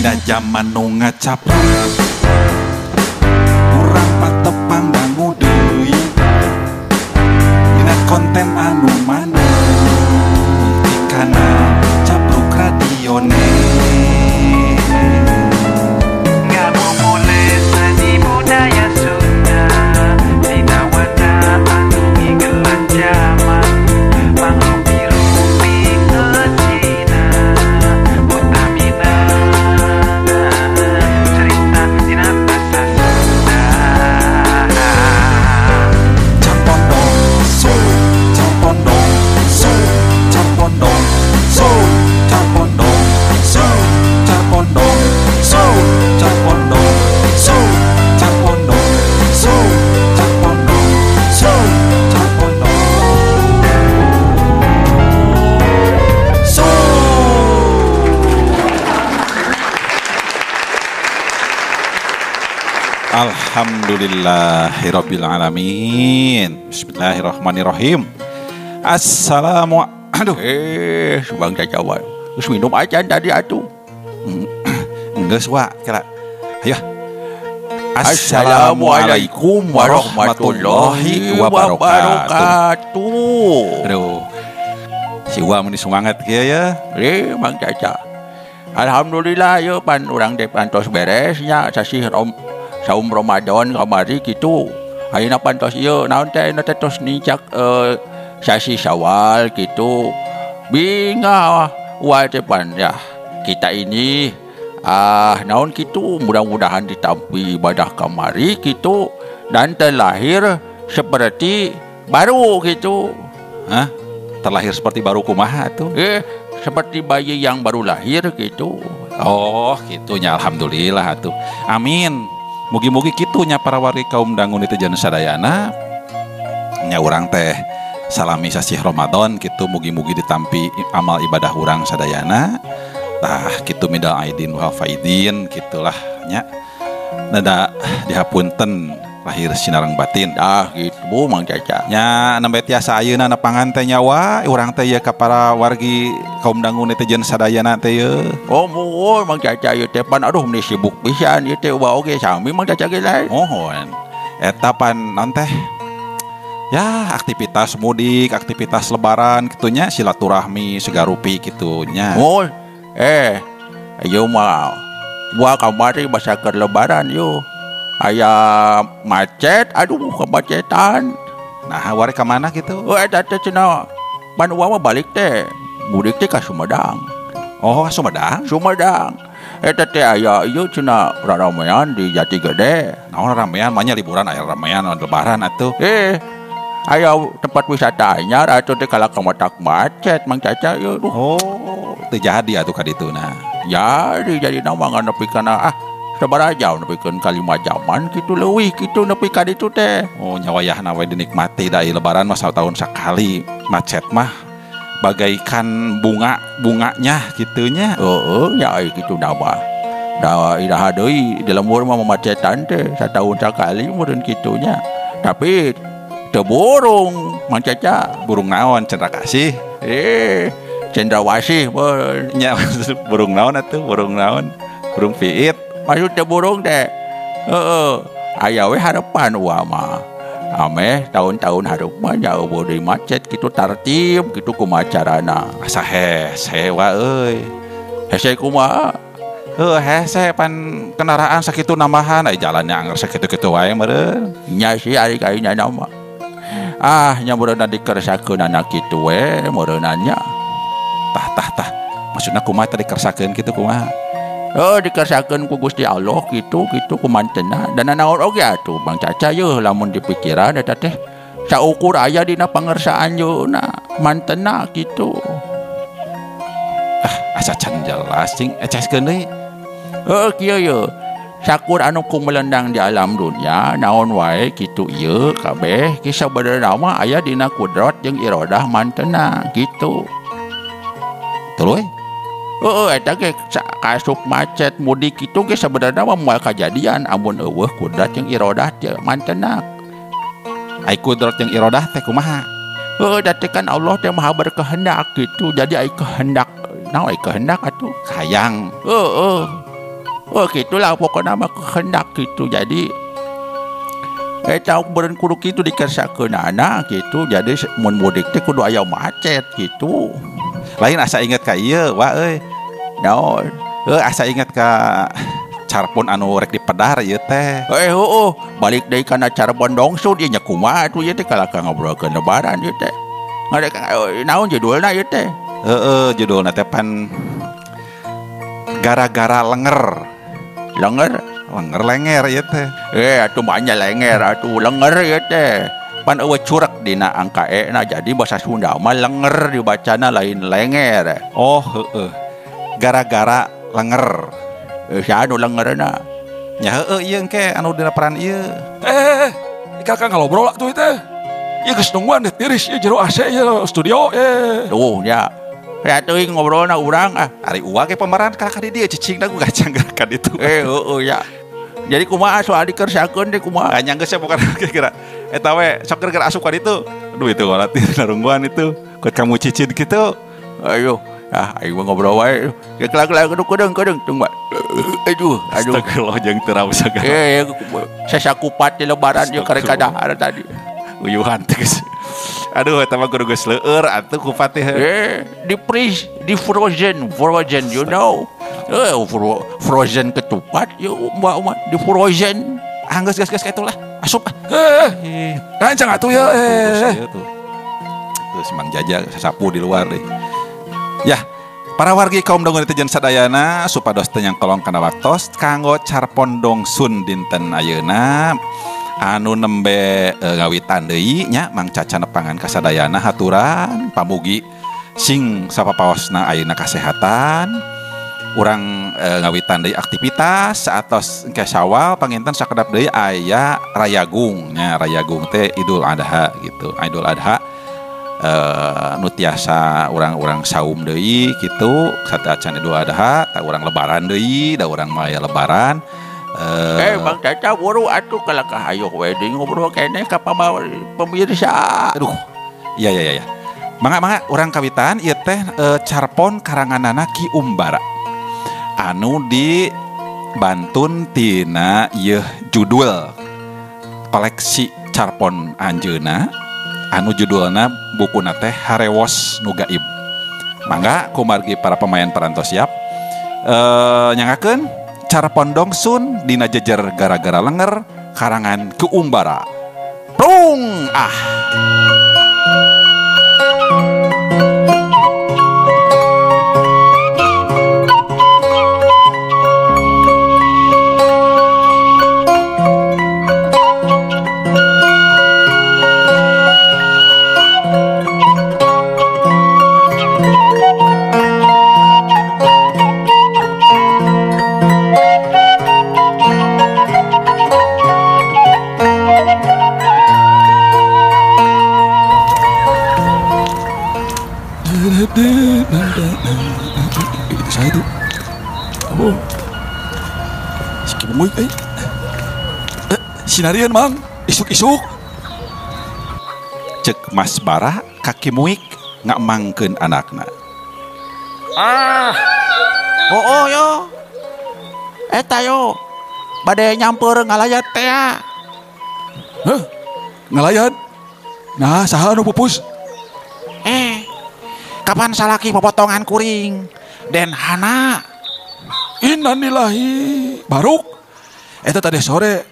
Dina jaman nu ngacapruk urang patepang dangu deui dina konten anu manuk dikana Capruk Radio Net. Ngamumule seni budaya Sunda dina wadah anu ngigelan jaman mangrupi-rupi ngecina utamina cerita dina basa Sunda. Capondong so, capondong so, capondong so, capondong so, capondong so, capondong so, capondong so, capondong so, capondong so. Alhamdulillahirabbil alamin. Bismillahirrahmanirrahim. Assalamualaikum. Aduh, Bang Caca wae. Geus minum acan tadi atuh. Geus wa kira. Ayo. Assalamualaikum warahmatullahi wabarakatuh. Aduh. Si Wa meni semangat kieu ya. Bang Caca. Alhamdulillah ya pan urang teh pantos beres nya sasih saum Ramadan kamari kitu. Ayeuna pantos ieu naon teh ayeuna teh tos nincak sasih Syawal kitu. Bingah wa teh pan ya. Kita ini naon kitu mudah-mudahan ditampi ibadah kamari kitu dan terlahir seperti baru gitu. Hah? Terlahir seperti baru kumaha tuh? Seperti bayi yang baru lahir gitu. Oh, gitunya alhamdulillah atuh. Amin. Mugi-mugi kitunya para wargi kaum dangun itu jan sadayana nya urang teh salami sasih Ramadan kitu mugi-mugi ditampi amal ibadah urang sadayana. Tah kitu midal aidin wal faidin kitulah nya. Nada dihapunten lahir sinareng batin. Ah gitu Mang Caca. Nya nembe tiasa ayeuna nepangan teh nyawa urang teh ye ka para wargi kaum dangun netizen sadayana teh ye. Oh muhun Mang Caca ieu teh pan aduh meni sibuk pisan ieu teh uba oge sami Mang Caca ge lain. Mohon. Eta pan naon teh? Ya aktivitas mudik, aktivitas lebaran kitunya silaturahmi segarupi kitunya. Oh, ieu mah gua kamari basa keur lebaran yo. Aya macet, aduh kemacetan. Nah, wari ka mana gitu? Oh, eta teh cenah pan uwa mah balik teh. Mudik teh ka Sumedang. Oh, ka Sumedang? Sumedang. Eta teh aya ieu cenah raramean di Jatigede. Naon ramean? Manya liburan aya ramean lebaran atuh. Aya tempat wisata anyar atuh teh kalah ka matak macet Mang Caca ieu. Oh, teu jadi atuh ka ditu nah. Jadi jadi mah ngan nepi kana sabaraha jam nepikeun ka 5 jaman kitu leuwih kitu nepi ka ditu teh. Oh, nya wayahna we dinikmati da ieu lebaran mah satahun sakali. Macet mah bagaikan bunga-bunganya kitunya. Heeh, nya ai kitu da mah. Da iraha deui di lembur mah macetan teh satahun sakali meureun kitu nya. Tapi teu burung Mang Caca. Burung naon cendrakasih? Cendrawasih nya burung naon atuh? Burung naon? Burung piit. Maksud teh burung teh. Heeh, aya we harapan uwa mah. Ameh tahun-tahun hareup mah jauh deui macet kitu tartib kitu kumaha carana. Asa hese wa euy. Hese kumaha? Heuh hese pan kendaraan sakitu nambahan ai jalannya angger sakitu-kitu wae meureun. Nya sih ari kaina mah. Ah nya meureunna dikersakeunana kitu we meureunna nya. Tah tah tah. Maksudna kumaha teh dikersakeun kitu kumaha? Oh dikersakeun ku Gusti Allah kitu kitu kumantena dan naon oge atuh Bang Caca yeuh lamun dipikiran eta teh saukur aya dina pangersaan yeuna mantena kitu. Ah asa can jelas cing eceskeun deui. Heuh kieu yeuh sakur anu kumelendang di alam dunya naon wae kitu ieu kabeh ki sabenerna mah aya dina kudrat jeung iradah mantena kitu. Tuluy Heeh eta ge kasuk macet mudik kitu ge sabenerna mah moal kajadian amun eueuh kudrat jeung iradah teh mantena. Ai kudrat jeung iradah teh kumaha? Heuh da teh kan Allah teh maha berkehendak gitu. Jadi ai kehendak naon ai kehendak atuh? Hayang. Heeh. Oh gitulah pokoknya mah kehendak gitu. Jadi eta beureun kudu kitu dikersakeunana gitu. Jadi mun mudik teh kudu aya macet gitu. Lain asa inget ka ieu wa euy. Naon? Asa inget ka carpon anu rek dipedar ieu teh. Heueuh, balik deui kana carpon dongsun ieu nya kumaha atuh ieu teh kalahka ngobrolkeun lebaran ieu teh. Ngarek naon judulna ieu teh? Heeh, judulna teh pan gara-gara lenger. Lenger? Lenger lenger ieu teh. Atuh banyak lenger atuh lenger ieu teh. Pan eueuh curek dina angka e na jadi bahasa Sunda mah lenger dibacana lain lenger. Oh, heeh. Gara-gara lenger. Sia anu lengerna. Nya heueuh ieu engke anu dina peran ieu. Kakak ngalobrol atuh teh. Ieu geus nungguan deh tiris ieu jero AC ieu studio Tuh nya. Ya teuing ngobrolna urang ah. Ari uwa ge pemeran ka di dieu cicing da gacang gerakan itu. Heueuh ya. Jadi kumaha soal dikersakeun teh kumaha? Nya geus bukan kira. Eta we sok geura asup ka ditu. Aduh itu latih narungguan itu. Kuat kamu cicin kitu. Ayo. Ah, ayo ngobrol wae. Kelak-kelak kedeung tunggu. Aduh, aduh. Astagfirullah jeung teu raos sagala. Sasakupat di lebaran ieu karek kadahar tadi. Uyuhan teh geus. Aduh eta mah kudu geus leueur atuh kupat teh. Di freeze, di frozen, you know. Frozen ketupat yeuh mbak di frozen. Ah geus geus ka itulah. Asup ah. Rancang atuh ya. Tuh. Terus Mang Jaja sasapu di luar deh. Ya, para wargi kaum dongun netizen sadayana supados teu nyangkolong kana waktos kanggo carpon dongsun dinten ayeuna anu nembe ngawitan deui nya Mang Caca nepangan kasadayana haturan pamugi sing sapapaosna ayeuna kasehatan urang ngawitan deui aktivitas saatos engke Syawal panginten sakedap deui aya Rayagung nya Rayagung teh Idul Adha gitu. Idul Adha nu tiasa urang-urang saum deui kitu sateuacan Idul Adha ta urang lebaran deui da urang mah aya lebaran. Bang Caca buru atuh kalakah ayo we deui ngobrol keneh ka pemirsa. Aduh. Iya. Mangga urang kawitan ieu teh carpon karanganana Ki Umbara. Anu di Bantun tina ieu judul koleksi carpon anjeunna anu judulna bukuna teh Harewos Nu Gaib. Mangga kumargi para pemain parantos siap. Nyangakeun carpon dongsun dina jejer gara-gara lenger karangan Ki Umbara. Prung ah. Itu saya tuh. Oh. Si Kimuy Sinarian Mang, isuk-isuk. Cek Mas Bara ka Kimuik ngamangkeun anakna. Ah. Oh yo. Eta yo. Bade nyampeur ngalayat teh. Hah? Ngalayat? Nah, saha anu pupus? Kapan salaki popotongan kuring Den Hana. Innalillahi baruk. Eta tadi sore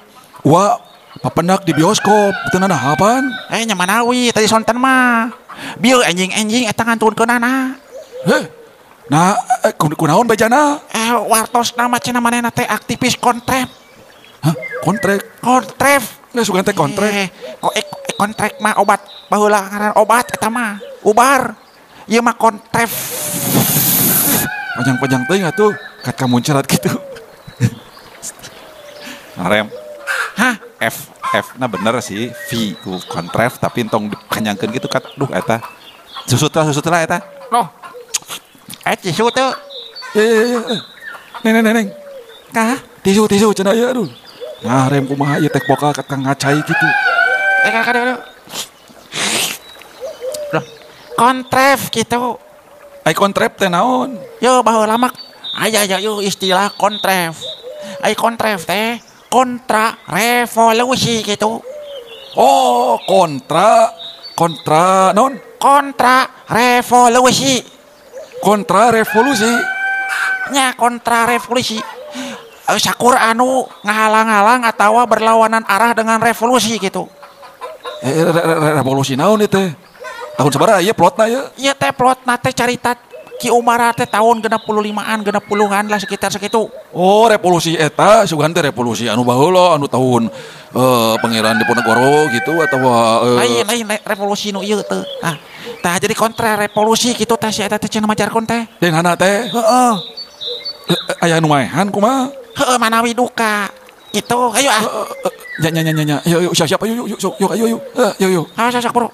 wa papendak di bioskop teu nanahapan. Nya manawi tadi sonten mah. Bieu enjing-enjing eta ngantunkeunana. Heh. Nah, kunaon bejana? Wartos nama cenah manehna teh aktivis kontref. Hah? Kontrek? Kontref. Nggak suka teh kontrek. Kontrek mah obat baheula ngaran obat eta mah. Ubar. Ieu mah kontref. Panjang-panjang teuing atuh kat kamuncerat kitu. Rem. Hah? F F nah bener sih V ku kontref tapi entong dipanjangkeun gitu kat duh eta. Susut lah eta. Noh. Tisu teu. Iya. Neng. Kah? Tisu cenah ieu aduh. Nah, rem kumaha ieu tek pokal kat kang ngacai kitu. Kak. Kontref gitu. Ai kontref teh naon? Yo baheula mah aya ya yo istilah kontref. Ai kontref teh kontra revolusi gitu. Oh, kontra kontra non? Kontra revolusi. Kontra revolusi. Nya kontra revolusi. Sakur anu ngahalang-halang atawa berlawanan arah dengan revolusi gitu. Revolusi naon ieu teh? Tahun sabaraha ieu plotna ieu? Ieu teh plotna teh carita Ki Umara teh tahun 65-an, 60-an lah sekitar segitu. Oh, revolusi eta sugan teh revolusi anu baheula anu tahun Pangeran Diponegoro gitu atawa lain revolusi nu ieu teh. Nah, tah jadi kontra revolusi gitu teh si eta teh cenah majarkeun teh. Denhana teh? Heeh. Aya nu maehan kumaha? Heeh, manawi duka. Gitu, ayo ah. Nya nya nya nya. Ayo siap-siap ayo yuk yuk ayo yuk. Ayo yuk. Ayo sok bro.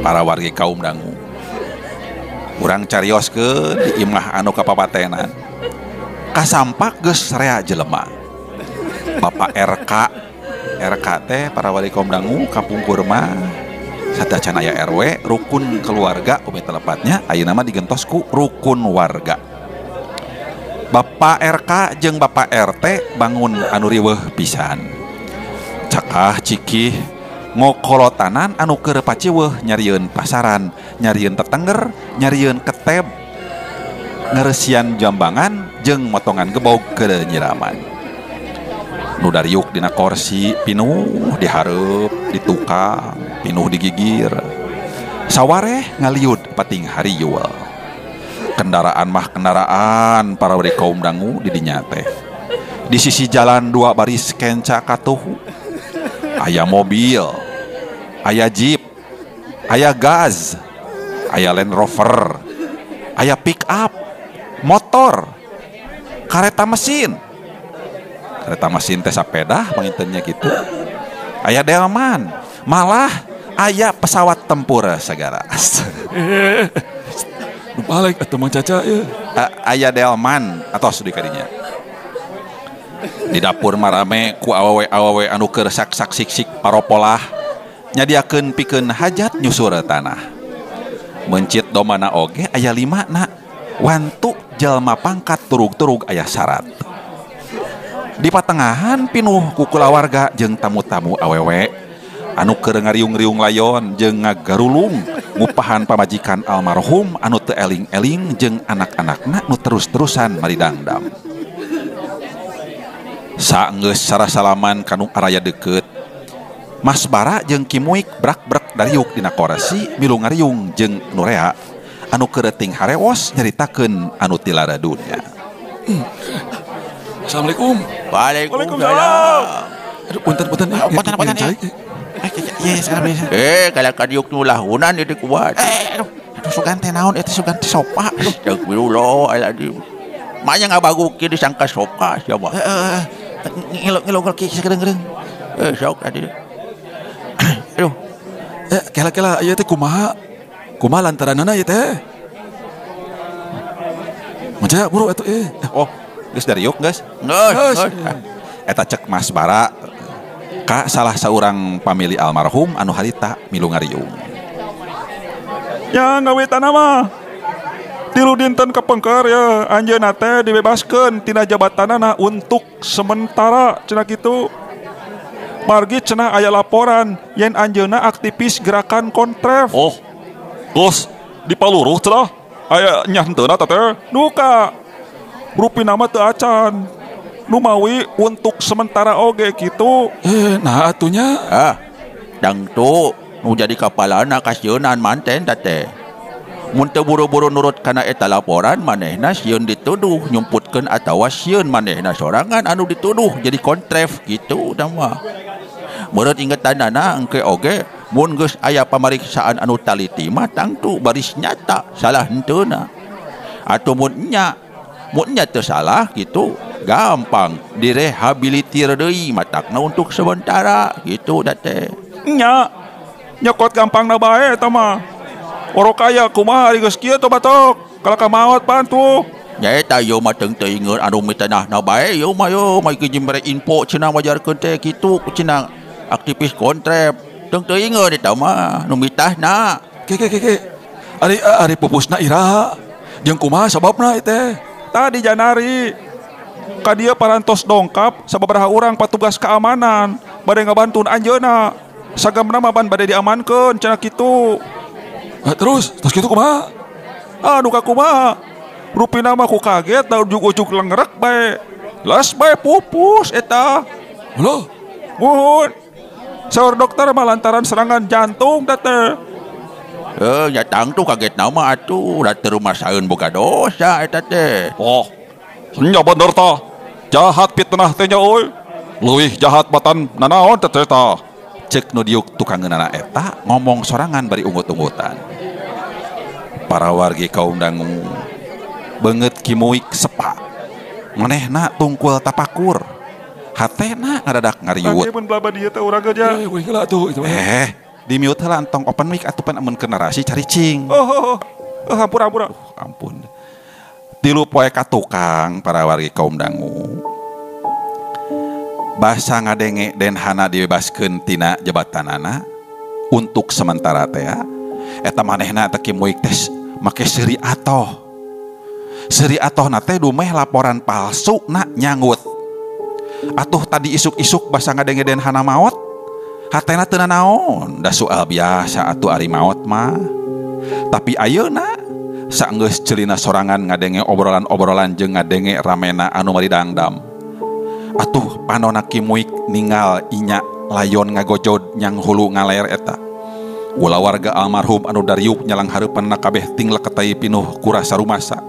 Para wargi kaum dangu urang carioskeun di imah anu kapapatenan kasampak geus rea jelema Bapak RK RK teh para wargi kaum dangu kampung kurma satacan aya RW rukun keluarga umi telepatnya ayeuna mah digentos ku rukun warga. Bapak RK jeung Bapak RT bangun anu riweuh pisan cakah cikih ngokolotanan anu keur paciweuh nyarieun pasaran, nyarieun tetengger, nyarieun keteb, ngeresian jambangan jeung motongan gebog keur nyiraman. Nu dariuk dina korsi pinuh dihareup, ditukang, pinuh digigir. Sawareh ngaliud pating hariul. Kendaraan mah kendaraan para wargi kaum dangu di dinya teh. Di sisi jalan dua baris kenca katuhu. Aya mobil, aya jeep, aya gas, aya Land Rover, aya pick up, motor, kareta mesin. Kareta mesin teh sapedah pangintennya gitu. Aya delman, malah aya pesawat tempur segala. Balik atuh Mang Caca ieu. Aya delman atos di kadinya. Di dapur marame ku awewe-awewe anu keur sak-sak sik-sik paropolah nyadiakeun pikeun hajat nyusur tanah. Mencit domana oge aya 5 na wantu jalma pangkat turug-turug aya syarat. Di patengahan pinuh ku kulawarga jeung tamu-tamu awewe anu keur ngariung-riung layon jeung ngagarulung ngupahan pamajikan almarhum anu teu eling-eling jeung anak-anakna nu terus-terusan maridangdam. Saenggeus sarasalaman kanu araya deukeut Mas Bara jeung Ki Muik brak-brek dariuk dina korsi milu ngariung jeung nu rea anu keureuting harewos nyaritakeun anu tilara dunya. Assalamualaikum. Waalaikumsalam. Aduh punten-punten. Punten-punten. Kalau kadiuk nu lahunan itu kuat. Aduh, aduh sugan teh naon eta sugan teh sopa. Aduh, astagfirullah aladzim. Maknya nggak bagus kiri disangka sopa siapa? Ngelok ngelok ki sakedeung-kedeung. Sok tadi. Aduh. Kela-kela ieu teh kumaha? Kumaha lantaranana ieu teh? Maca buru atuh eh. Oh, geus dariuk geus? Geus. Eta cek Mas Bara ka salah saurang pamili almarhum anu harita milu ngariung. Ya ngawitan mah. Tilu dinten kepengker ya anjeunna teh dibebaskeun tina jabatanana untuk sementara cenah kitu. Margi cenah aya laporan yen anjeunna aktivis gerakan Kontref. Oh. Geus dipaluruh cenah aya nyanteuna teh duka. Rupina mah teu acan. Numawi untuk sementara oge kitu. Nah atunya. Ah. Dangtu nu jadi kapalana kasieunan manten teh. Mun teu buru-buru nurut kana eta laporan manehna sieun dituduh nyumputkeun atawa sieun manehna sorangan anu dituduh jadi kontref gitu tah mah. Meureut ingetanana engke oge mun geus aya pamariksaan anu taliti mah tangtu baris nyata salah henteuna. Atau mun nya teu salah gitu Gampang direhabilitir deui matakna untuk sementara gitu da teh. Nya. Nyokot gampangna bae eta mah. Oro kaya kumaha ari geus kieu toh batok. Kalaka maot pan tuh. Nya eta ieu mah teu teuingeun anu mitanahna bae ieu mah ieu mah jeung mere info cenah wajarkeun teh kitu cenah aktivis kontrep. Teu teuingeun eta mah nu mitahna. Ke ke ke ke. Ari ari pupusna iraha? Jeung kumaha sababna ieu teh? Tadi Janari ka dieu parantos dongkap sababaraha urang patugas keamanan bade ngabantun anjeunna. Sagamna mah ban bade diamankeun cenah kitu. Terus kitu kumaha? Anu ka kumaha? Rupina mah ku kaget da ujug-ujug lengrek bae. Las bae pupus eta. Halo? Muhun. Saur dokter mah lantaran serangan jantung teh teh. Nya tangtu kaget nama atuh da teu rumasaeun boga dosa eta teh. Oh. Nya bener tah. Jahat fitnah teh nya euy. Leuwih jahat batan nanaon teh teh tah. Cek nu diuk tukangeunana eta ngomong sorangan bari ungut-ungutan. Para wargi kaum dangu beungeut kimuik sepa. Manehna tungkul tapakur. Hatena ngadadak ngariwut. Mun blaba dieu teh urang ge nya. Di mute heula entong open mic atuh pan amun keur narasi caricing. Oh, hampura hampura. Ampun. Tilu poe ka tukang para wargi kaum dangu. Basa ngadenge Denhana dibebaskeun tina jabatanana untuk sementara teh eta manehna teh kimuik teh make seuri atoh. Seuri atohna teh dumeh laporan palsu na nyanggut. Atuh tadi isuk-isuk basa ngadenge Denhana maot hatena teu nanaon, da soal biasa atuh ari maot mah. Tapi ayeuna saenggeus ceulina sorangan ngadenge obrolan-obrolan jeung ngadenge ramena anu maridangdam. Atuh panona kimuik ningal inya layon ngagojod nyang hulu ngaler eta. Kulawarga almarhum anu dariuk nyalang hareupanna kabeh ting leketai pinuh ku rasa rumasa.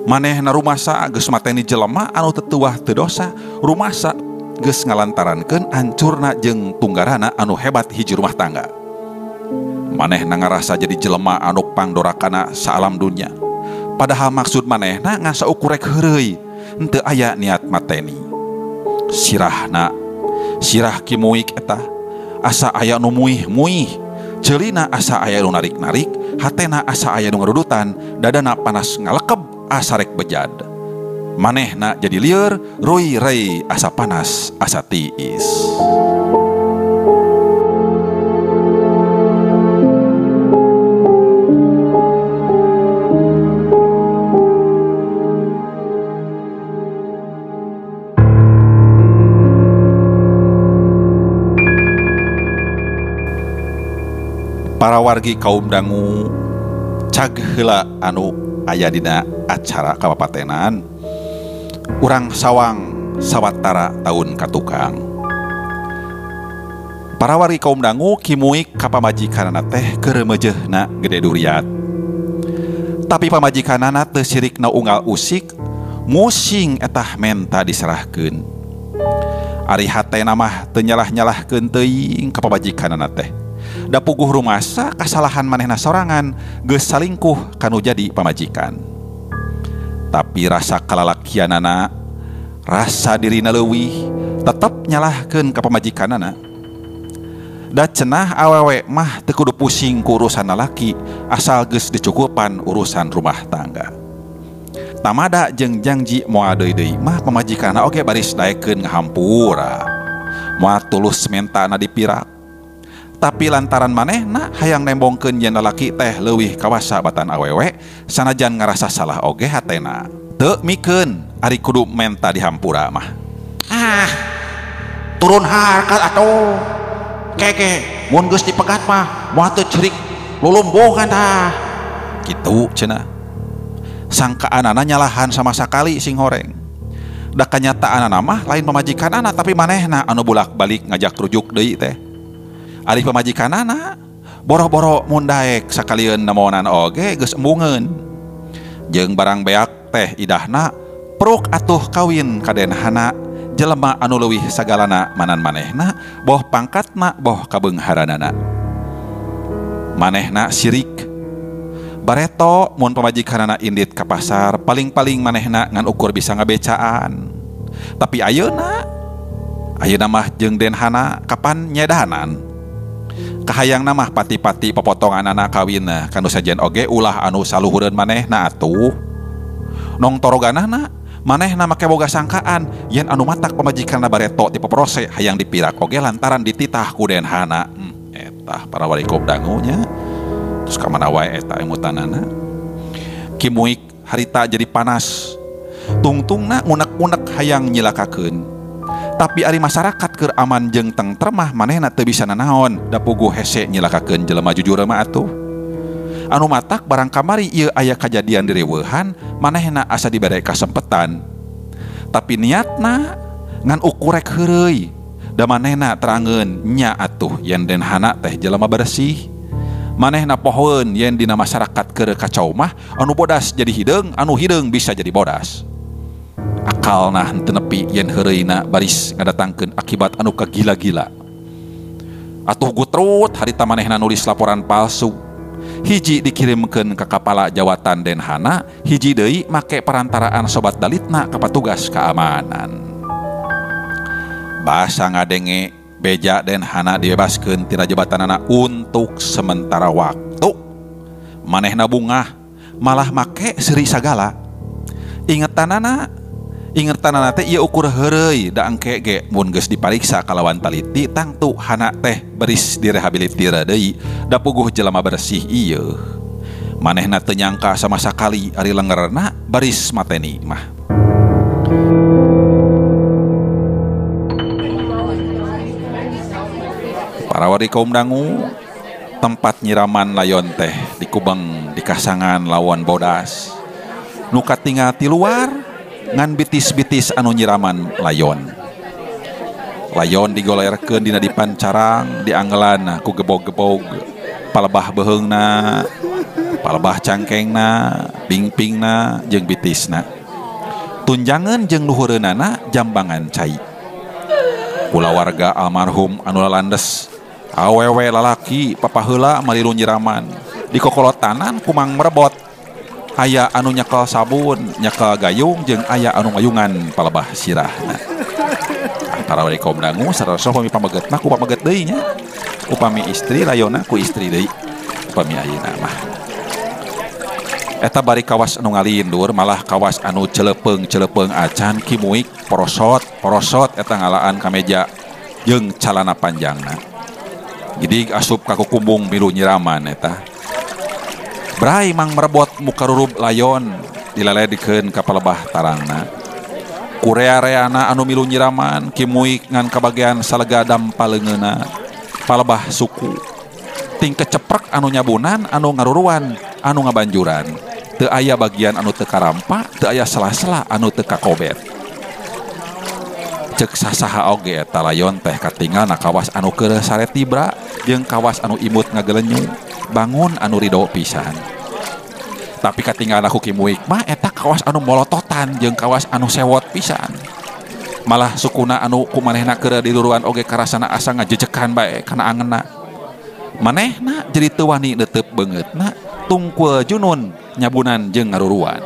Manehna rumasa geus mateni jelema anu teu tuah teu dosa, rumasa geus ngalantarankeun ancurna jeung tunggarana anu hebat hiji rumah tangga. Manehna ngarasa jadi jelema anu pangdorakana saalam dunya. Padahal maksud manehna ngan saukur rek heureuy, henteu aya niat mateni. Sirahna, sirah kimuik eta asa aya nu muih-muih, ceulina asa aya nu narik-narik, hatena asa aya nu ngarudutan, dadana panas ngalekeb asa rek bejad. Manehna jadi lieur, ruy rei asa panas asa tiis. Para wargi kaum dangu cag heula anu aya dina acara kabapatenan. Urang sawang sawatara taun katukang. Para wargi kaum dangu kimuik ka pamajikanana teh keur meujeuhna gede duriat. Tapi pamajikanana teu sirikna unggal usik, musing etah menta diserahkeun. Ari hatena mah teu nyalah-nyalahkeun teuing ka pamajikanana teh. Da puguh rumasa kasalahan manehna sorangan geus salingkuh kanu jadi pamajikan. Tapi rasa kalalakianana, rasa dirina leuwih tetep nyalahkeun ka pamajikanana. Da cenah awewe mah teu kudu pusing ku urusan lalaki asal geus dicukupan urusan rumah tangga. Tamada jeung janji moal deui-deui mah pamajikanna oge baris daekeun ngahampura. Moal tulus mentana dipirak. Tapi lantaran manehna hayang nembongkeun yen lalaki teh leuwih kawasa batan awewe sanajan ngarasa salah oge hatena. Teu mikeun ari kudu menta dihampura mah. Ah, turun harkat atuh. Keke mun geus dipegat mah moal teu cerik lulumbungan tah. Kitu cenah. Sangkaanana nyalahan sama sakali sing horeng. Da kanyataanana mah lain pamajikanana tapi manehna anu bolak-balik ngajak rujuk deui teh. Ari pamajikanana boro-boro mun daek sakalieun nemonan oge geus embungeun. Jeung barang beak teh idahna pruk atuh kawin ka Denhana jelema anu leuwih sagalana manan manehna boh pangkatna boh kabeungharanana. Manehna sirik Bareto mun pamajikanana indit ka pasar paling-paling manehna ngan ukur bisa ngabecaan. Tapi ayeuna ayeuna mah jeung Denhana kapan nyedahanan. Kahayangna mah pati-pati popotonganana kawinna kanu sajen oge ulah anu saluhureun manehna atuh. Nong toroganana manehna make boga sangkaan yen anu matak pamajikanna bareto ti poprose hayang dipirak oge lantaran dititah ku Denhana. Eta para wali dangu nya. Terus ka mana wae eta emutanana. Ki Muik harita jadi panas. Tungtungna ngunek-unek hayang nyilakakeun. Tapi ari masyarakat keur aman jeung tentremah manehna teu bisa nanaon da puguh hese nyilakakeun jelema jujur mah atuh. Anu matak barang kamari ieu aya kajadian direweuhan manehna asa dibere kasempetan. Tapi niatna ngan ukurek heureuy da manehna terangeun nya atuh yen Denhana teh jelema bersih. Manehna pohoeun yen dina masyarakat keur kacau mah anu bodas jadi hideung, anu hideung bisa jadi bodas. Akalna henteu nepi yen heureuyna baris ngadatangkeun akibat anu kagila-gila. Atuh gutrut harita manehna nulis laporan palsu. Hiji dikirimkeun ka kapala jawatan Denhana, hiji deui make perantaraan sobat dalitna ka patugas keamanan. Basa ngadenge beja Denhana dibebaskeun tina jabatanana untuk sementara waktu. Manehna bungah malah make seuri sagala. Ingetanana teh ieu ukur heureuy da engke ge mun geus dipariksa kalawan taliti tangtu hana teh beris direhabilitir deui da puguh jelema bersih ieu. Manehna teu nyangka sama sakali ari lengerna baris mateni mah. Para wari kaum dangu tempat nyiraman layon teh dikubeng dikasangan lawan bodas. Nu katingal ti luar ngan bitis-bitis anu nyiraman layon. Layon digolerkeun dina dipancarang dianggelan ku gebog-gebog palebah beuheungna, palebah cangkengna, pingpingna jeung bitisna. Tunjangan jeung luhureunana jambangan cai. Kulawarga almarhum anu lalandes awewe lalaki papaheula malilu nyiraman dikokolotanan kumang merebot. Aya anu nyekel sabun, nyekel gayung jeung aya anu ngayungan palebah sirahna. Antara wali kaum dangu sarasa upami pameget mah ku pameget deui nya. Upami istri layona ku istri deui. Upami ayeuna mah. Eta bari kawas anu ngalindur malah kawas anu celepeung-celepeung acan Ki Muik porosot-porosot eta ngalaan ka meja jeung calana panjangna. Jadi asup ka kukumbung milu nyiraman eta. Brai mang merebot muka rurub layon dilaledikeun ka palebah tarangna. Kurea-reana anu milu nyiraman Ki Muik ngan kabagean salega dampaleungeuna palebah suku. Ting keceprek anu nyabunan, anu ngaruruan, anu ngabanjuran. Teu aya bagian anu teu karampa, teu aya sela-sela anu teu kakobet. Ceuk sasaha oge eta layon teh katingalna kawas anu keureuh sare tibra jeung kawas anu imut ngagelenyu, bangun anu rido pisan. Tapi katingalna ku Ki Muik mah eta kawas anu molototan jeung kawas anu sewot pisan. Malah sukuna anu ku manehna keureuh diluruan oge karasana asa ngajejekan bae kana angeunna. Manehna jadi teu wani neuteup beungeutna tungkul junun nyabunan jeung ngaruruan.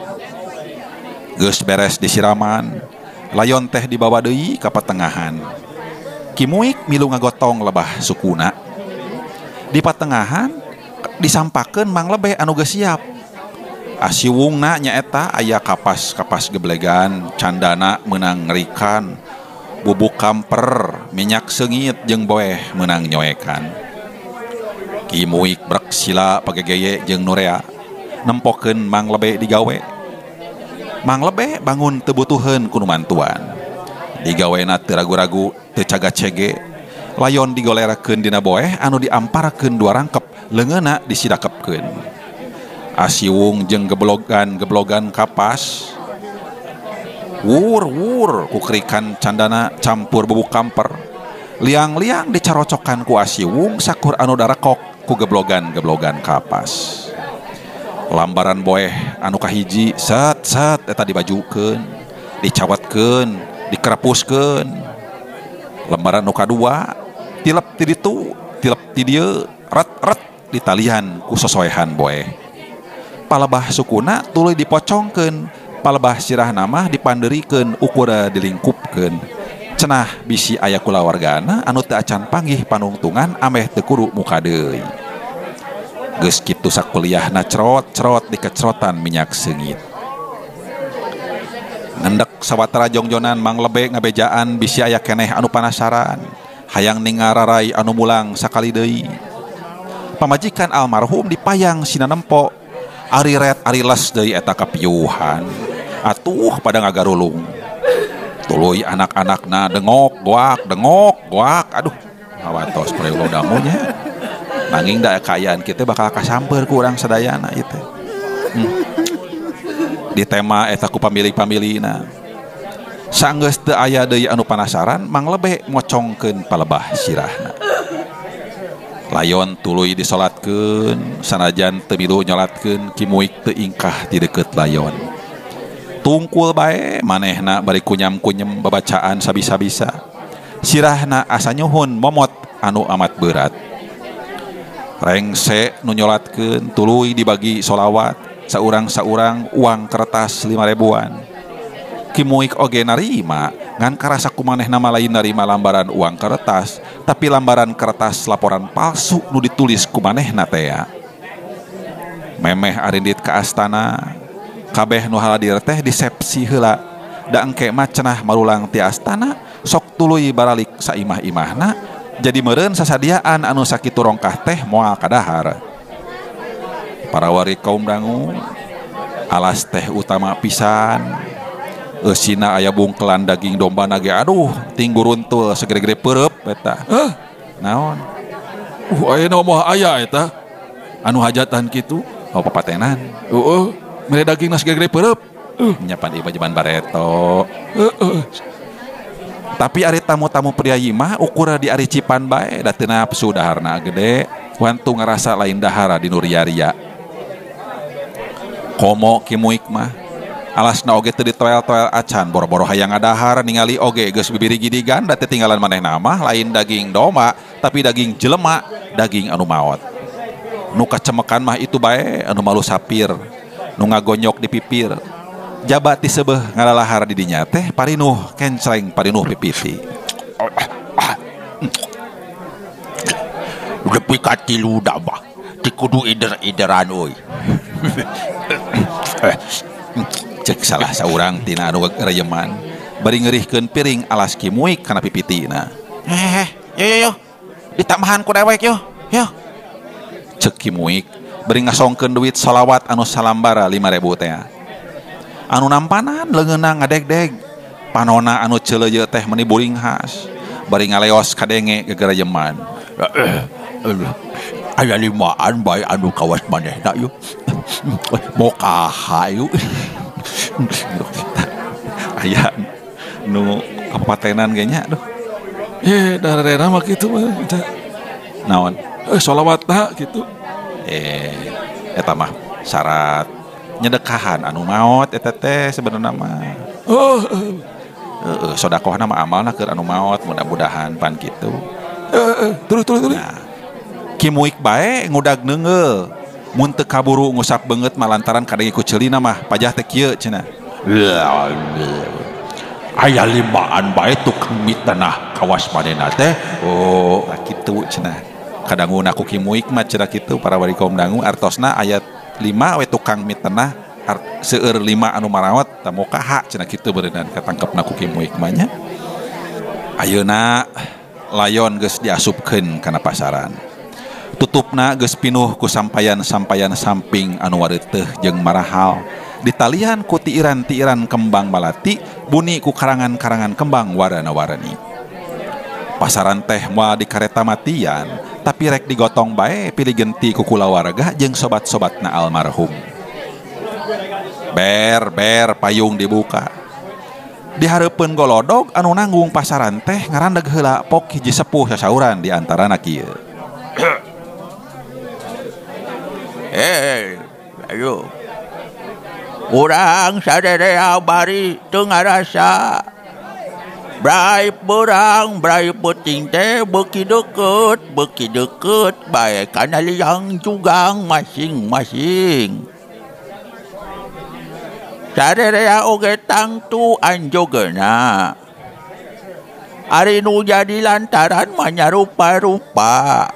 Geus beres disiraman, layon teh dibawa deui ka patengahan. Ki Muik milu ngagotong lebah sukuna. Di patengahan disampakeun Mang Lebe anu geus siap. Asiwungna nyaeta aya kapas-kapas geblegan, candana meunang ngerikan, bubuk kamper, minyak seungit jeung boeh meunang nyoekan. Ki Muik brek sila pagegeye jeung nurea nempokeun Mang Lebe digawe. Mang Lebe bangun teu butuheun ku nu mantuan. Digawena teu ragu-ragu, teu cagacege. Layon digolerakeun dina boeh anu diamparkeun dua rangkep, leungeunna disidakepkeun. Asiwung jeung geblogan-geblogan kapas. Wur-wur kukrikan candana campur bubuk kamper. Liang-liang dicarocokan ku asiwung sakur anu darekok ku geblogan-geblogan kapas. Lambaran boeh anu kahiji set-set eta dibajukeun, dicawatkeun, dikerepuskeun. Lembaran nu kadua tilep ti ditu, tilep ti dieu, ret-ret ditalian ku sosoehan boeh. Palebah sukuna tuluy dipocongkeun, palebah sirahna mah dipandeurikeun ukura dilingkupkeun. Cenah bisi aya kulawargana anu teu acan panggih panungtungan ameh teu kudu muka deui. Geus kitu sakuliahna cerot-cerot dikecrotan minyak seungit. Ngendek sawatara jongjonan Mang Lebe ngabejaan bisi aya keneh anu panasaran, hayang ningararai anu mulang sakali deui. Pamajikan almarhum dipayang sina nempo, ari ret ari les deui eta kapiuhan. Atuh pada ngagarulung. Tuluy anak-anakna dengok goak aduh ngawatos preulo dangunya. Nanging da kaayaan kitu bakal kasamper ku urang sadayana ieu teh. Di tema eta ku pamilik-pamilina. Sanggeus teu aya deui anu panasaran, Mang Lebe mocongkeun palebah sirahna. Layon tuluy disolatkeun, sanajan teu milu nyolatkeun, Ki Muik teu ingkah ti deukeut layon. Tungkul bae manehna bari kunyam-kunyem babacaan sabisa-bisa. Sirahna asa nyuhun momot anu amat berat. Rengse nu nyolatkeun tuluy dibagi solawat, saurang-saurang uang kertas 5 ribuan. Ki Muik oge narima, ngan karasa kumanehna mah lain narima lambaran uang kertas, tapi lambaran kertas laporan palsu nu ditulis kumanehna tea. Memeh arindit ka astana, kabeh nu haladir teh disepsi heula. Da engke mah cenah marulang ti astana, sok tuluy baralik saimah-imahna, jadi meureun sasadiaan anu sakitu rongkah teh moal kadahar. Para wari kaum dangu, alas teh utama pisan. Eusina aya bungkelan daging domba nage aduh tingguruntul segede-gede peureub eta. Hah? Naon? Ayeuna mah aya eta anu hajatan kitu. Oh papatenan. Heeh, mere daging na segede-gede peureub. Nyapan ieu jaman bareto. Heeh. Tapi ari tamu-tamu priayi mah ukura di aricipan bae da teu nafsu daharna gede, wantu ngarasa lain dahara di nu ria-ria. Komo Ki Muik mah alasna oge teu ditoel-toel acan, boro-boro hayang ngadahar ningali oge geus bibiri gidigan da teu tinggalan manehna mah lain daging domba tapi daging jelema, daging anu maot. Nu kacemekan mah itu bae anu malu sapir, nu ngagonyok di pipir. Jaba ti seubeuh ngalalahar di dinya teh parinuh kencreng parinuh pipiti. Nepi ka tilu da mah ti kudu ider-ideran euy. Cek salah saurang tina anu reyeman bari ngeurihkeun piring alas Ki Muik kana pipitina. Yo yo yo ditambahan ku dewek yo yo. Cek Ki Muik bari ngasongkeun duit solawat anu salambara 5.000 teh. Anu nampanan leungeunna ngadegdeg, panona anu celeuyeu teh meuni buring khas bari ngaleos kadenge gegereyeman. Aya limaan bae anu kawas manehna yeuh. Mokaha yeuh. Aya nu kapatenan ge nya aduh. Darerena mah kitu mah. Naon? Solawatna kitu. Eta mah syarat nyedekahan anu maot eta teh sebenarna mah. Oh, heeh, sodakohna mah amalna keur anu maot mudah-mudahan pan kitu. Terus terus terus. Nah, Ki Muik bae ngudag neungeul. Mun teu kaburu ngusap beungeut mah lantaran kadenge ku ceulina mah pajah teh kieu cenah. Aya limaan bae tukang mitanah kawas manehna teh. Oh, tah kitu cenah. Kadanguna ku Ki Muik mah cenah kitu para wali kaum dangu artosna ayat 5 we tukang mitenah seueur 5 anu marawat tah mokaha cenah kitu beureunan katangkepna ku Ki Muik mah nya. Ayeuna layon geus diasupkeun kana pasaran. Tutupna geus pinuh ku sampayan-sampayan samping anu wareuteuh jeung marahal. Ditalian ku tiiran-tiiran kembang malati, buni ku karangan-karangan kembang warna-warni. Pasaran teh moal dikareta matian, tapi rek digotong bae pilih genti ku kulawarga jeung sobat-sobatna almarhum. Ber-ber payung dibuka. Dihareupeun golodog anu nanggung pasaran teh ngarandeg heula pok hiji sepuh sasauran di antarana kieu. Ayo. Urang saderea bari teu ngarasa. Brai berang, brai peuting teh beuki deukeut bae kana liang jugang masing-masing. Sarerea oge tangtu anjogeuna. Ari nu jadi lantaran manyarupa-rupa.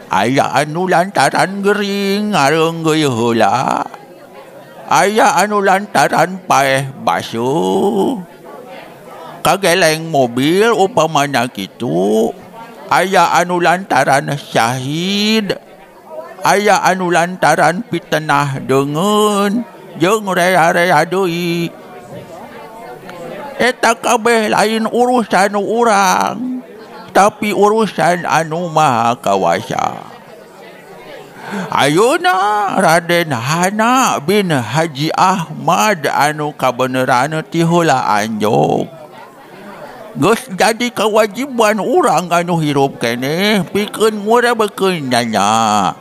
Aya anu lantaran gering ngareunggeuy heula. Aya anu lantaran paeh basuh. Kageleng mobil upamana kitu. Aya anu lantaran syahid. Aya anu lantaran pitenah deungeun jeung rea-rea deui. Eta kabeh lain urusan urang, tapi urusan anu Maha Kawasa. Ayeuna Raden Hana bin Haji Ahmad anu kabeneran ti heula anjog. Geus jadi kewajiban urang anu hirup keneh pikeun ngurebekeun nanya.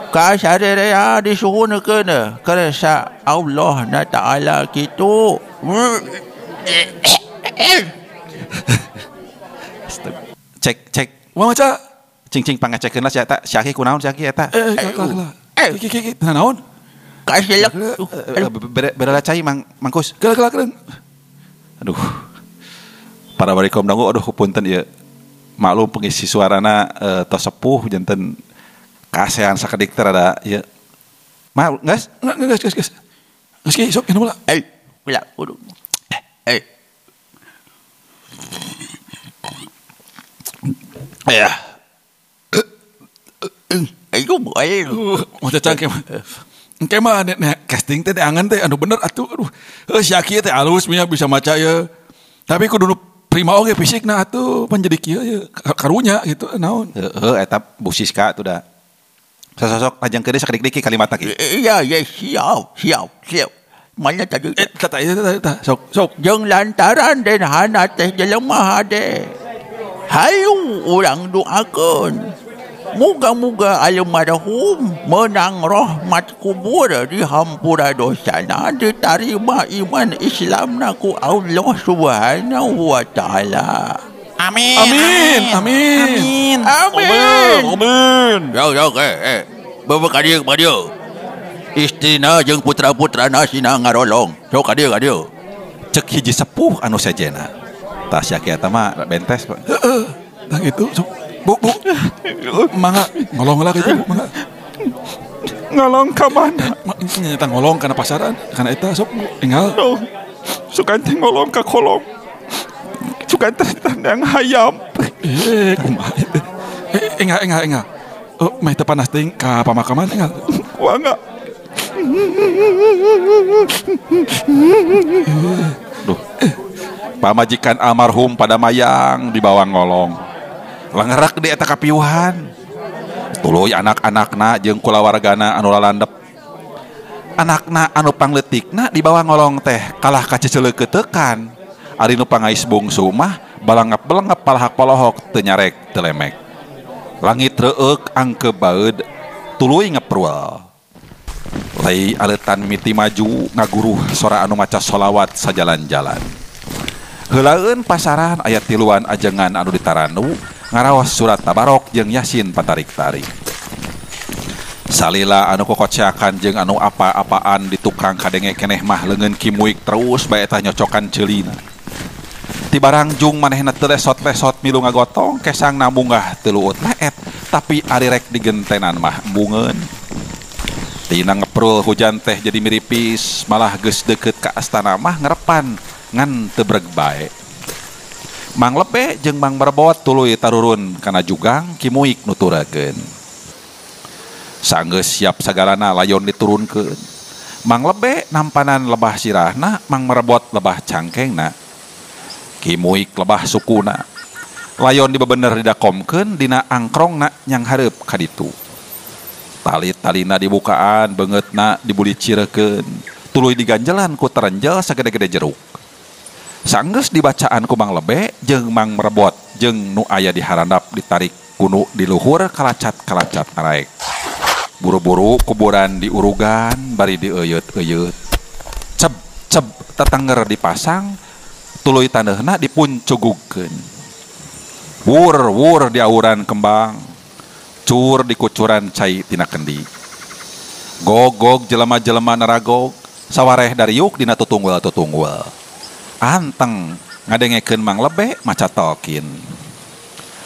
Ka sarerea disuhunkeun kersa Allah na Ta'ala kitu. Cek cek. Wah maca. Cing cing pangecekeun lah si eta. Si Aki kunaon si Aki eta? Ki ki ki naon? Kasilek. Berala cai Mang Mangkus. Kela kela. Aduh. Para barikom dangu aduh punten ieu. Maklum pengisi suarana tos sepuh janten kasehan sakedik teh rada ieu. Ma geus? Geus geus geus. Geus ki sok anu lah. Ulah kudu. Ya. Ayo bae. Mau cacang ke mah. Engke mah casting teh angan teh anu bener atuh aduh. Heuh si Aki teh alus nya bisa maca ye. Tapi kudu nu prima oge fisikna atuh pan jadi kieu ye karunya gitu naon. Heeh eta Bu Siska atuh da. Sosok lajeng keun sakedik-dik kalimatna ki. Iya ya siap siap siap. Mana tadi? Tata eta sok sok. Jeung lantaran Den Hana teh jelema hade. Hayu urang doakeun. Muga-muga almarhum menang rahmat kubur dihampura dosana diterima iman Islamna ku Allah Subhanahu wa Ta'ala. Amin. Amin. Amin. Amin. Amin. Ya ya bawa ka dieu ka dieu. Istrina jeung putra-putrana sina ngarolong. Sok ka dieu ka dieu. Cek hiji sepuh anu sejena. Tah sia kieu eta mah bentes. Heeh. Tah kitu sok. Bu, bu. Mangga ngolong lah gitu, mangga. Ngolong ka mana? Nyata ngolong kana pasaran, kana eta sok enggal. Oh, sugan teh ngolong ka kolong. Sugan teh tandang hayam. Kumaha teh? Enggal enggal enggal. Oh, meh teu panas teuing ka pamakaman enggal. Mangga. Duh. Pamajikan almarhum pada mayang dibawa ngolong. Lengerak di eta kapiuhan. Tuluy anak-anakna jeung kulawargana anu lalandep. Anakna anu pangleutikna dibawa ngolong teh kalah ka ceceleukeutekan. Ari nu pangais bungsu mah balangap-belengap palahak polohok teu nyarek teu lemek. Langit reueuk angkeu baeud tuluy ngeprual. Lei aleutan miti maju ngaguruh sora anu maca sholawat sajalan-jalan. Heulaeun pasaran aya tiluan ajengan anu ditaranu ngaraos surat tabarok jeung Yasin patarik-tarik. Salila anu kokoceakan jeung anu apa-apaan di tukang kadenge keneh mah leungeun kimuik terus bae eta nyocokan ceulina. Ti barangjung manehna teu lesot-lesot milu ngagotong kesangna munggah teu luut leet tapi ari rek digentenan mah embungeun. Tina ngeprul hujan teh jadi miripis malah geus deukeut ka astana mah ngerepan ngan teu breg bae. Mang Lepe jeung Mang Merbot tuluy tarurun kana jugang kimuik nuturakeun. Sanggeus siap sagalana layon diturunkeun. Mang Lebe nampanan lebah sirahna, Mang Merbot lebah cangkengna. Kimuik lebah sukuna. Layon dibebener didakomkeun dina angkrongna nyang hareup ka ditu. Tali-talina dibukaan, beungeutna dibulincirekeun. Tuluy diganjelan ku terenjel sagede-gede jeruk. Sanggeus dibacaan ku Mang Lebe jeung Mang Merbot jeung nu aya di harandap ditarik kunu di luhur kalacat-kalacat naraek. Buru-buru kuburan diurugan bari dieuyeut-euyeut. Ceb ceb tetengger dipasang tuluy taneuhna dipuncugugkeun. Wur wur diauran kembang, cur dikucuran cai tina kendi. Gogog jelema-jelema naragog. Sawareh dariuk dina tutunggul-tutunggul. Anteng ngadengekeun Mang Lebe maca talkin.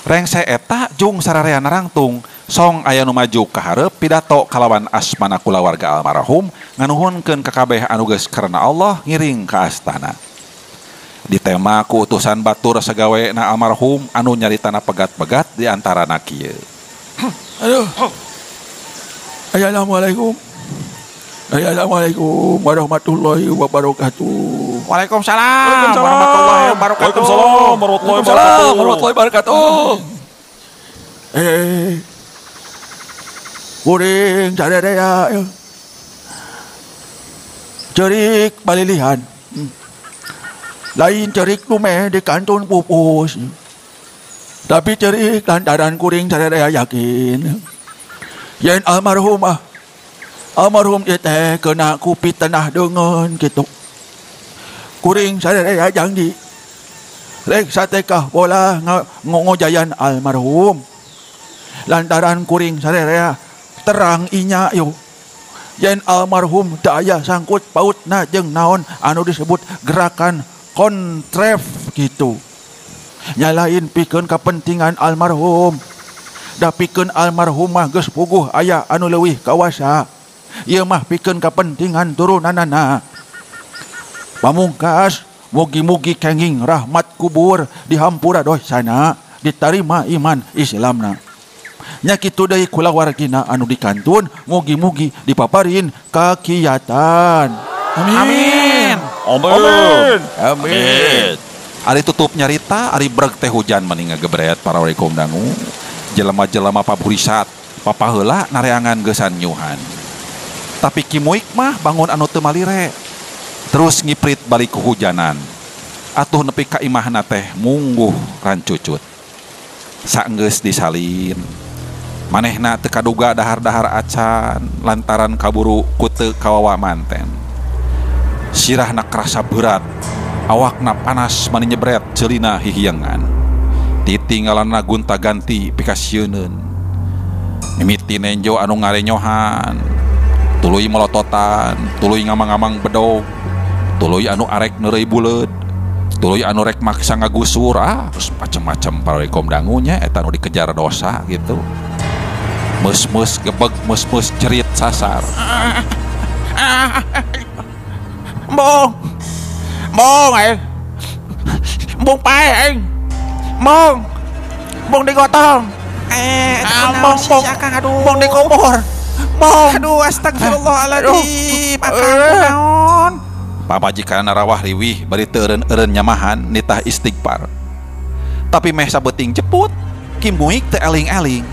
Rengse eta jung sararea narangtung song aya nu maju ka hareup pidato kalawan asmana kulawarga almarhum nganuhunkeun ka kabeh anu geus karena Allah ngiring ka astana. Ditema ku utusan batur sagawe na almarhum anu nyaritana pegat-pegat di antarana kieu. Aduh. Assalamualaikum. Assalamualaikum warahmatullahi wabarakatuh. Waalaikumsalam warahmatullahi wabarakatuh. Waalaikumsalam warahmatullahi wabarakatuh. Kuring sarerea cerik balilihan. Lain cerik lumeh di kantun pupus. Tapi cerik lantaran kuring sarerea yakin yen almarhum almarhum ieu teh kena ku pitenah deungeun kitu. Kuring sarerea janji rek satekah bola ngojayan almarhum. Lantaran kuring sarerea terang inya yo yen almarhum teu aya sangkut pautna jeung naon anu disebut gerakan kontref gitu. Nyalain pikeun kepentingan almarhum. Da pikeun almarhum mah geus puguh aya anu leuwih kawasa. Ieu mah pikeun kepentingan turunanana. Pamungkas mugi-mugi kenging rahmat kubur dihampura dosana, ditarima iman Islamna. Nya kitu deui kulawargina anu dikantun mugi-mugi dipaparin kakiatan. Amin. Amin. Amin. Ari tutup nyarita ari breg teh hujan mani ngagebret para kaum dangu. Jelema-jelema paburisat papaheula nareangan geusan nyuhan. Tapi Ki Muik mah bangun anu teu malire. Terus ngiprit balik kehujanan. Atuh nepi ka imahna teh mungguh rancucut. Saenggeus disalin. Manehna teu kaduga dahar-dahar acan lantaran kaburu ku teu kawawa manten. Sirahna kerasa berat, awakna panas mani nyebret ceulina hihiengan. Titinggalanna gonta-ganti pikasieuneun. Mimiti nenjo anu ngarenyohan, tuluy melototan, tuluy ngamang-ngamang bedog, tuluy anu arek neureuy buleud, tuluy anu rek maksa ngagusur, terus macem-macem para kaum dangunya eta nu dikejar dosa gitu. Meus-meus gebeg, meus-meus cerit sasar. Bong. Bong aing. Bong pae aing. Bong. Bong digotong. Bong bong. Aduh. Bong dikubur. Bong. Aduh, astagfirullahaladzim. Akang naon? Pamajikan rawah riwih bari teu eureun-eureun nyamahan nitah istighfar. Tapi meh sabeuting jeput, Ki Muik teu eling-eling.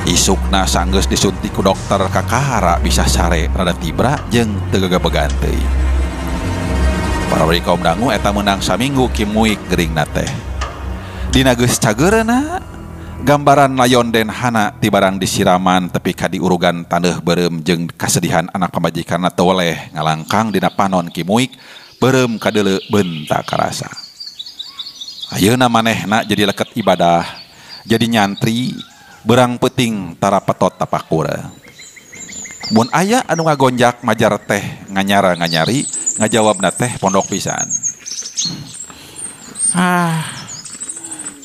Isukna sanggeus disuntik ku dokter kakara bisa sare rada tibra jeung teu gagabegan teuing. Para kaum dangu eta meunang saminggu Ki Muik geuringna teh. Dina geus cageurna gambaran layon den hana tibarang disiraman tepi ka diurugan taneuh beureum jeung kasedihan anak pamajikanna teu weleh ngalangkang dina panon Ki Muik beureum kadeuleu beunta karasa. Ayeuna manehna jadi leket ibadah, jadi nyantri berang peuting tara petot tapakura. Mun aya anu ngagonjak majar teh nganyara nganyari ngajawabna teh pondok pisan.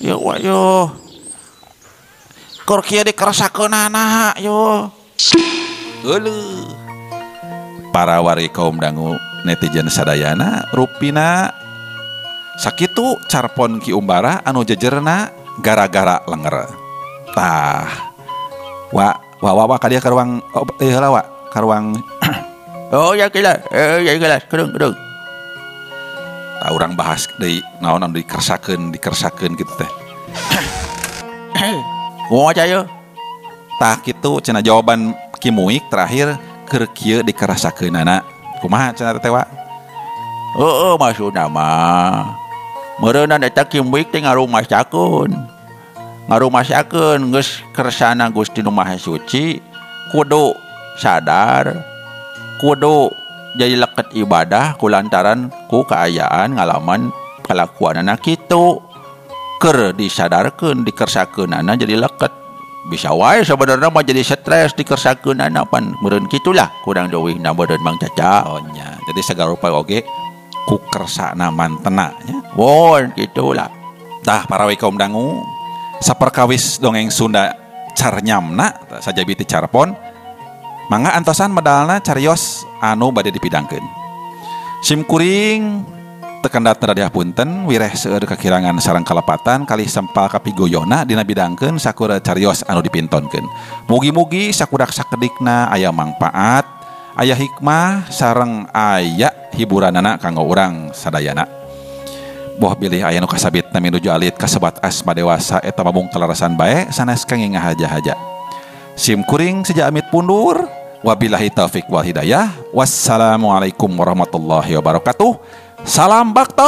Yo yo. Keur kieu dikeresakeunana yo. Euleuh. Para wari kaum dangu netizen sadayana rupina sakitu carpon Ki Umbara anu jejerna gara-gara lenger. Tah. Wa wa wa, wa ka dieu ka ruang heula wa, ka ruang Oh ya kira, ya kira, kedung kedung. Tah urang bahas deui naon anu dikersakeun gitu teh. Kumaha caya? Tah kitu cenah jawaban Ki Muik terakhir keur kieu dikerasakeunana. Kumaha cenah teh wa? Heeh, maksudna mah meureunna eta Ki Muik teh ngarumasakeun. Ngarumasakeun geus kersana Gusti Nu Maha Suci kudu sadar, kudu jadi leket ibadah kulantaran ku kaayaan ngalaman kalakuanana kitu. Keur disadarkeun dikersakeunana jadi leket Bisa wae sebenarnya mah jadi stres dikersakeunana pan meureun kitulah kurang leuwihna meureun Mang Caca. Oh nya, jadi segala rupa oge ku kersana mantena nya. Won gitulah. Tah para kaum dangu saperkawis dongeng Sunda carnyamna sajabi ti carpon mangga antosan medalna carios anu bade dipidangkeun. Sim kuring tekendat radi hapunten wireh seueur kakirangan sareng kalepatan kalih sempal kapigoyona dina bidangkeun sakura carios anu dipintonkeun. Mugi-mugi sakudak sakedikna aya mangpaat, aya hikmah sareng aya hiburanana kanggo urang sadayana. Boh bilih aya nu kasabitna minuju alit kasebat asma dewasa eta mabung kalarasan bae sanes kenging ngahaja-haja. Sim kuring seja amit pundur. Wabillahi taufik wal hidayah. Wassalamualaikum warahmatullahi wabarakatuh. Salam baktos.